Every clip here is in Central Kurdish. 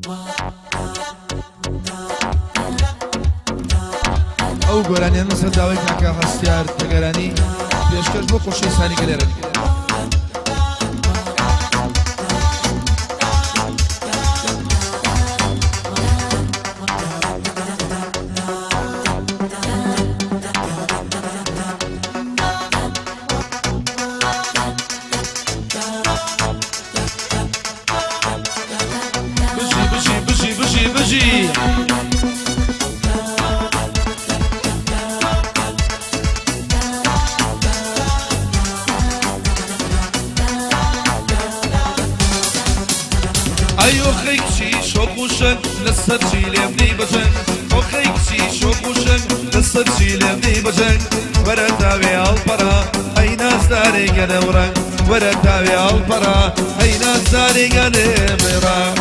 ئەو گۆرانیان لەسەر داوای کاکە هەستیار تەگەرانی پێشکەش بۆ خۆشەویستانی گەلێرن. بژی بژی بژی بژی بژی. ئەی ئۆخەی کچی شۆخ و شەنگ لەسەر چی لێم دی بەجەنگ، ئۆخەی کچی شۆخ و شەنگ لەسەر چی لێم دی بەجەنگ، وەرە تاوێ هەڵپەڕە ئەی نازدارەی گەنم ڕەنگ، وەرە تاوێ هەڵپەڕە ئەی نازدارەی گەنم ڕەنگ.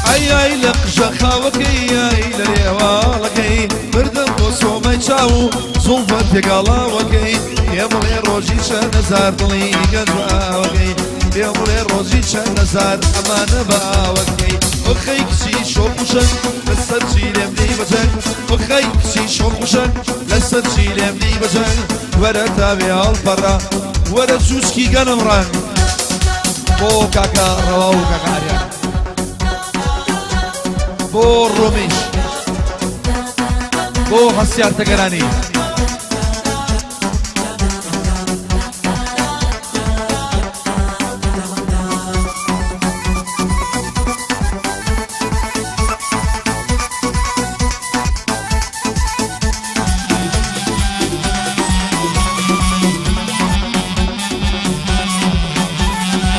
ئەی ئای لە قژە خاوەکەی، ئای لە لێواڵەکەی، مردم بۆ سۆمەی چاو و زوڵفە تێگاڵاوەکەی، پێ بڵێ ڕۆژی چەند هەزار دڵی گەنج بە ئاوەکەی، پێ بڵێ ڕۆژی چەند هەزار ئەمانە بە ئاوەکەی. ئۆخەی کچی شۆخ و شەنگ لەسەر چی لێم دی بەجەنگ، ئۆخەی کچی شۆخ و شەنگ لەسەر چی لێم دی بەجەنگ، وەرە تاوێ هەڵپەڕە وەرە چوچکی گەنم ڕەنگ. بۆ کاکە ڕەوا و کاکە ئاریان، بۆ ڕۆمیش، بۆ هەستیار تەگەرانی.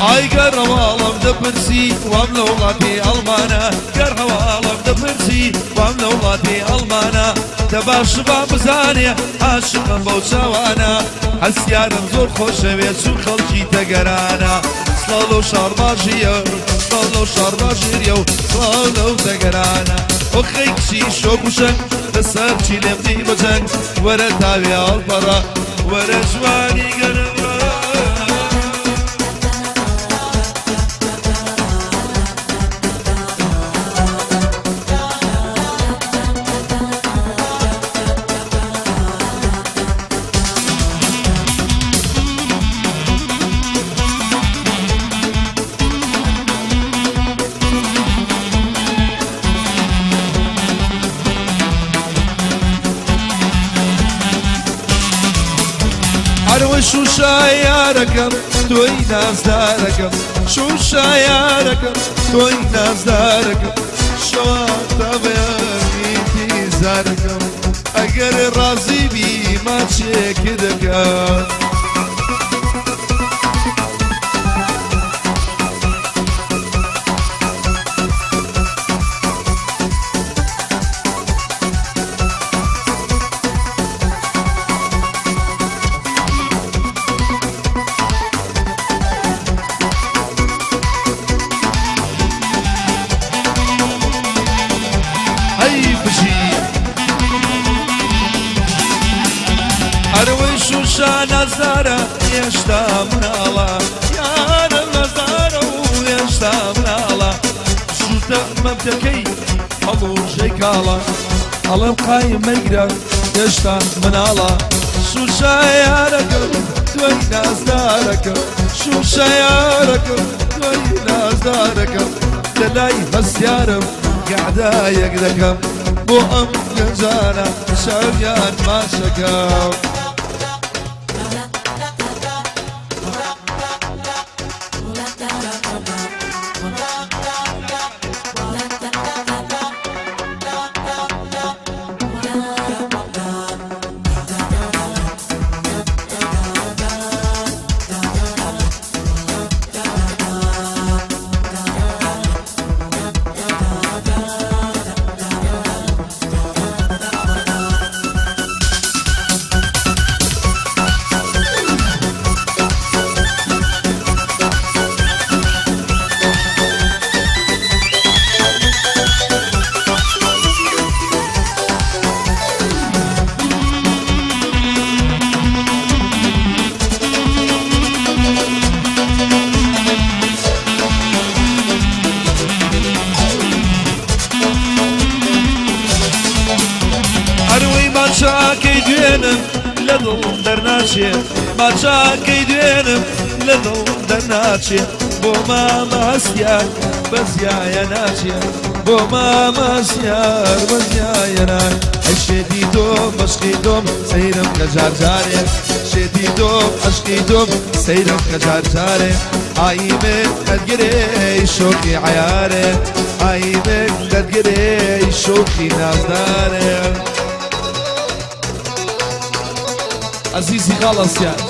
ئای گەر هەواڵم دەپرسی وام لە وڵاتی ئەڵمانە، گەر هەواڵم دەپرسی وام لە وڵاتی ئەڵمانە، دە باش با بزانێ عاشقم بەو چاوانە، هەستیارم زۆر خۆشەوێ چون خەڵکی تەگەرانە، سڵاو لەو شارباژیە، سڵاو لەو شارباژیریە و سڵاو لەو تەگەرانە. ئۆخەی کچی شۆخ و شەنگ لەسەر چی لێم دی بە جەنگ، وەرە تاوێ هەڵپەڕە وەرە جوانی گەرم. ئەروە شوشە یارەکەم تۆی نازدارەکەم، شوشە یارەکەم تۆی نازدارەکەم، شەوە تا بەیانی تیزارەکەم، ئەگەر ڕازی بی ماچێک دەکەم. ئەی بژی ئەرەوەی شوشە نازدارە هێشتا مناڵە، یارم نازدارە و هێشتا مناڵە، ژووتە مەمکەکەی هەڵوژەی کاڵە، ئەڵێم قایم مەیگرە هێشتا مناڵە، شوشە یارەکەم تۆی نازدارەکەم، شوشە یارەکەم تۆی نازدارەکەم، لەلای هەستیارم گەعدایەک دەکەم، بۆ ئەم گەنجانە چاویان ماچەکەم. ماچاکەی دوێنم لە دڵم دەرناچێ ماچاکەی دوێنم لە دڵم دەرناچێ بۆ مامە هەستیار بەزیایە ناچێ بۆ مامە هەستیار بەزیایە نا ئەی شێتی تۆم مەشقی تۆم سەیرم کە جار جارێ شێتی تۆم عەشقی تۆم سەیرم کە جار جارێ ئای من دەتگرێ شۆخی عەیارێ ئای من دەتگرێ شۆخی نازدارێ ئەزیزی خاڵەسیان.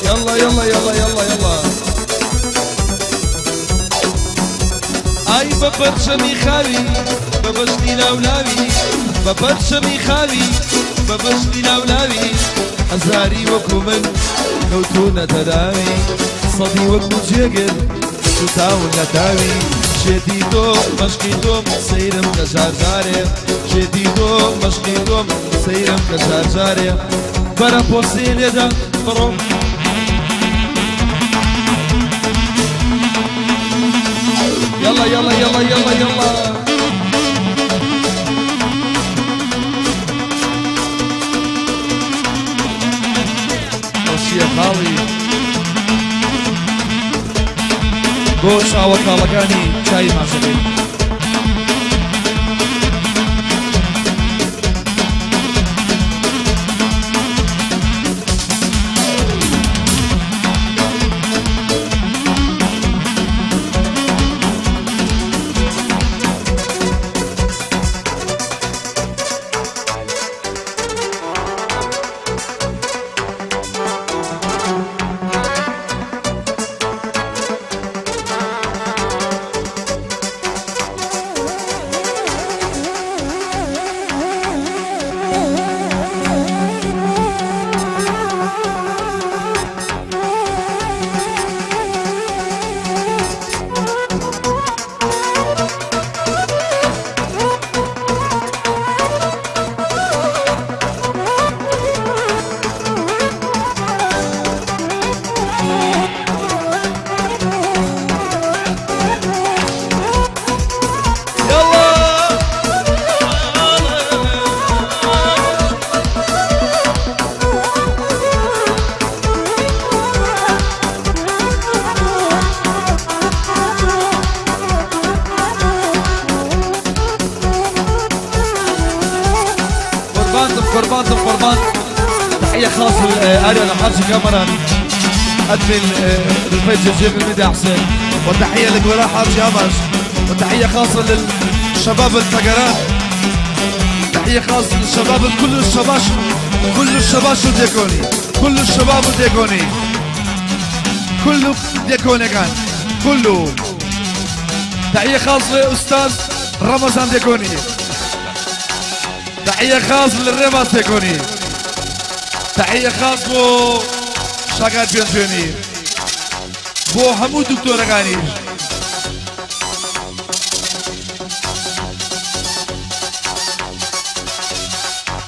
يلا يلا يلا يلا يلا ئای بە پەرچەمی خاوی بە بەشتی لاولاوی بە پەرچەمی خاوی بە بەشتی لاولاوی هەزاری وەکو من کەوتوونەتە داوی سەدی وەکو جێگر سوتاون لە تاوی شێتی تۆ مەشقی تۆم سەیرم کە جار جارێ شێتی تۆ مەشقی تۆم سەیرم کە جار جارێ بەرە پۆستی لێدە بڕۆ يلا يلا يلا يلا يلا خۆشیە خاڵی بۆ چاوە کاڵەکانی چای ماشەکەی. قربانتم قربانتم قربان. تحية خاصة لآريان الحاج كاميران أدمن الفيس الشيخ الميديا حسين، وتحية لجولاء حاج يامش، وتحية خاصة للشباب الفقران، تحية خاصة للشباب كل الشباش كل الشباش ديكوني كل الشباب ديكوني كله ديكوني كان كله. تحية خاصة لأستاذ رمضان ديكوني، تحية خاصة للريماس ديكوني، تحية خاص بۆ شاگار پێنجوێنی، بۆ هەموو دکتۆرەکانیش.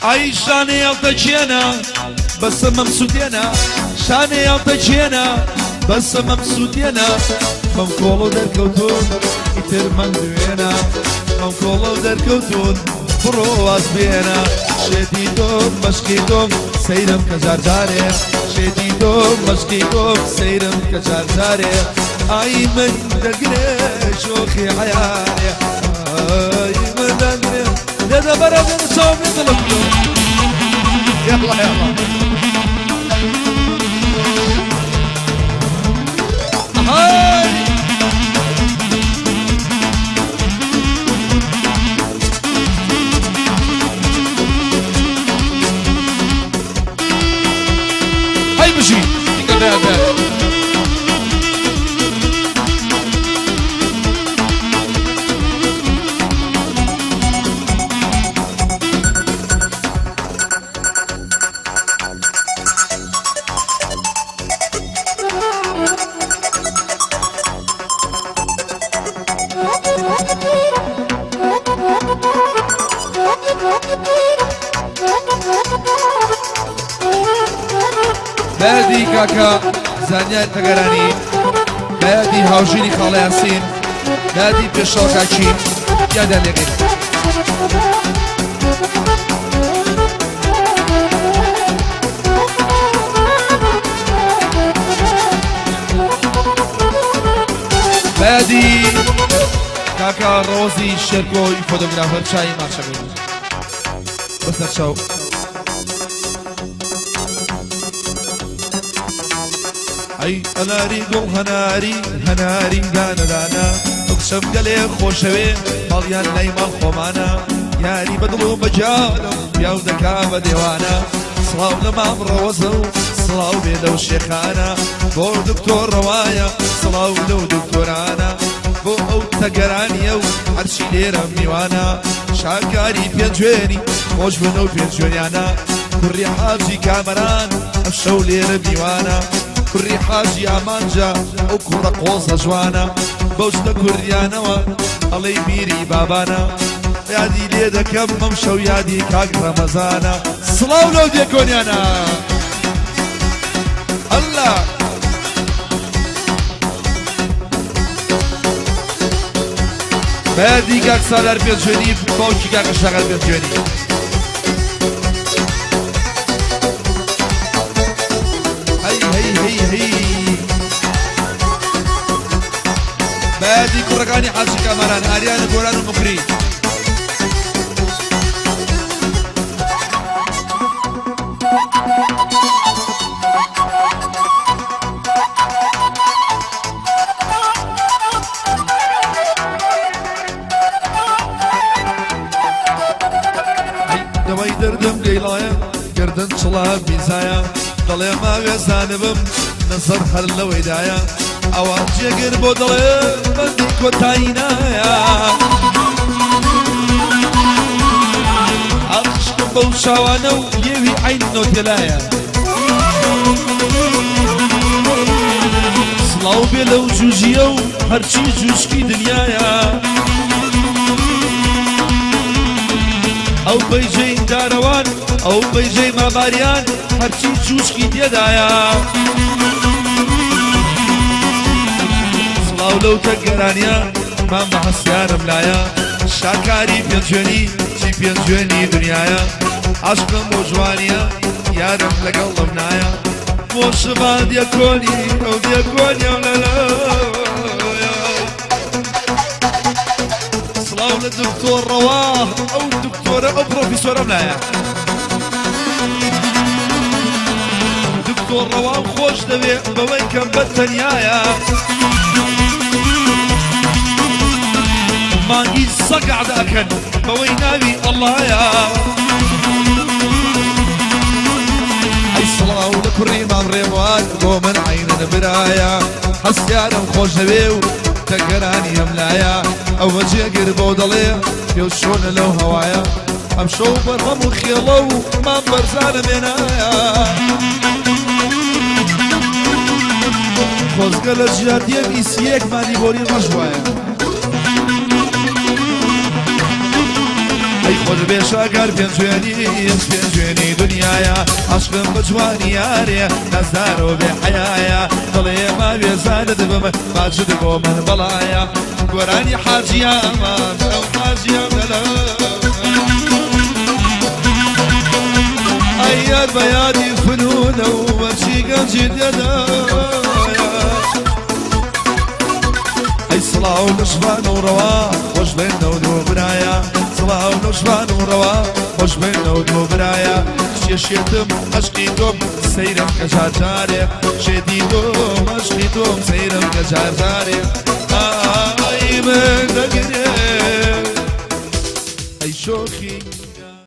ئای شانێ هەڵتەکێنە بەسە مەمسوودێنە، شانێ هەڵتەکێنە بەسە مەمسوودێنە، بەم کۆڵ و دەرکەوتون ئیتر مەمدوێنە، بەم کۆڵ و دەرکەوتون بڕۆ واز بێنە، شێتی تۆم مەشقی تۆم سەیرم کە جار جارێ، شێتی تۆم مەشقی تۆم سەیرم کە جار جارێ، ئای من دەگرێ شۆخی عەیارێ، ئای من دەگرێ لێدە بەرە بێنە چاوم لێ دڵم يلا يلا هاي هاي بژی بەیادی کاکە زانیار تەگەرانی، بەیادی هاوژینی خاڵە یاسین، بەیادی پێشەوا کاکی یادیان لێکەین. بەیادی کاکە ڕۆزی شێرکۆی فۆتۆگرافەر چای ماچەکەی بەسەر چاو. ئەی ئەناری گوڵ هەناری هەناری دانە دانە ئەو کچەم گەلێ خۆشەوێ ماڵیان لای ماڵ خۆمانە یاری بە دڵ و بە گیانم پیاو دەکا بە دێوانە سڵاو لە مام ڕەوەزە و سڵاو بێ لەو شێخانە بۆ دکتۆر ڕەوایە سڵاو لەو دکتۆرانە بۆ ئەو تەگەرانیە و هەرچی لێرە میوانە شاکاری پێنجوێنی خۆش بن و پێنجوێنیانە کوڕی حاجی کامەران ئەم شەو لێرە میوانە کوڕی حاجی ئامانجە ئەو کوڕە قۆزە جوانە بەو شتە کوردیانەوە ئەڵێی میری بابانە یادی لێ دەکەم ئەم شەو یادی کاک ڕەمەزانە سڵاو لەو دێکۆنیانە ئەللا بەیادی کاک سالار پێنجوێنی باوکی کاکە شاغل پێنجوێنی. هەی هەی هەی هەی بەیادی کوڕەکانی حاجی کامەران ئاریان و گۆران و مکری. دەوای دەردم گەیڵایە گردن چڵا بیزایە دەڵێ ماوێ زانبم نەزەر هەر لەوەیدایە ئەوە جێگر بۆ دەڵێ بەندی کۆتایی نایە ئەخشکم بەو چاوانە و لێوی عین نۆتێلایە سڵاو بێ لەو جوجیە و هەرچی جوشکی دنیایە ئەو پەیجەی دارەوان ئەو پەیجەی ماماریان هەرچی جوشکی تێدایە سڵاو لەو تەگەرانیە مام بە هەستیارم لایە شاکاری پێنجوێنی چی پێنجوێنی دنیاە عاشقم بۆ جوانیە یارم لەگەڵم نایە بۆ شمان دیەکۆنی ئەو دیەکۆنیەم لەلایە سڵاو لە دکتۆر ڕەوا ئەو دکتۆرە ئەو پرۆفیسۆرەم لایە دکتۆر ڕەوام خۆش دەوێ بەوەی کەم بە تەنیایە مانگی سەگع دەکەن بەوەی ناوی ئەڵڵایە ئەی سڵاو لە کوڕی مام ڕێوان بۆ من عینن برایە هەستیارم خۆش دەوێ و تەگەرانی ئەم لایە ئەوە جێگر بۆ دەڵێ پێو چۆنە لەو هەوایە ئەم شەو بەرهەم و خێڵە و مام بەرزانە مێنایە خۆزگە لە جیاتیەک ئیسیەکمانی بۆری ڕەش وایە ئەی خۆش بێ شاگار پێنجوێنی پێنجوێنی دنیاە عاشقم بە جوانی یارێ نازدارۆ بێ حەیایە دڵێ ماوێ زانت بم باجت بۆ من بەڵایە گۆرانی حاجیامان ئەو حاجیام لەلا ئەی یار بە یادی فنونە و وەرچی گەنجی تێدایە ئەی سڵاو لە شوان و ڕەوا خۆش بێن لەو دوو برایە سڵاو لە شوان و ڕەوا خۆش بێن لەو دوو برایە کچێ شێتم عەشقی تۆم سەیرم کە جار جارێ شێتی تۆم عەشقی تۆم سەیرم کە جار جارێ ئای من دەگرێ ئەی شۆخی.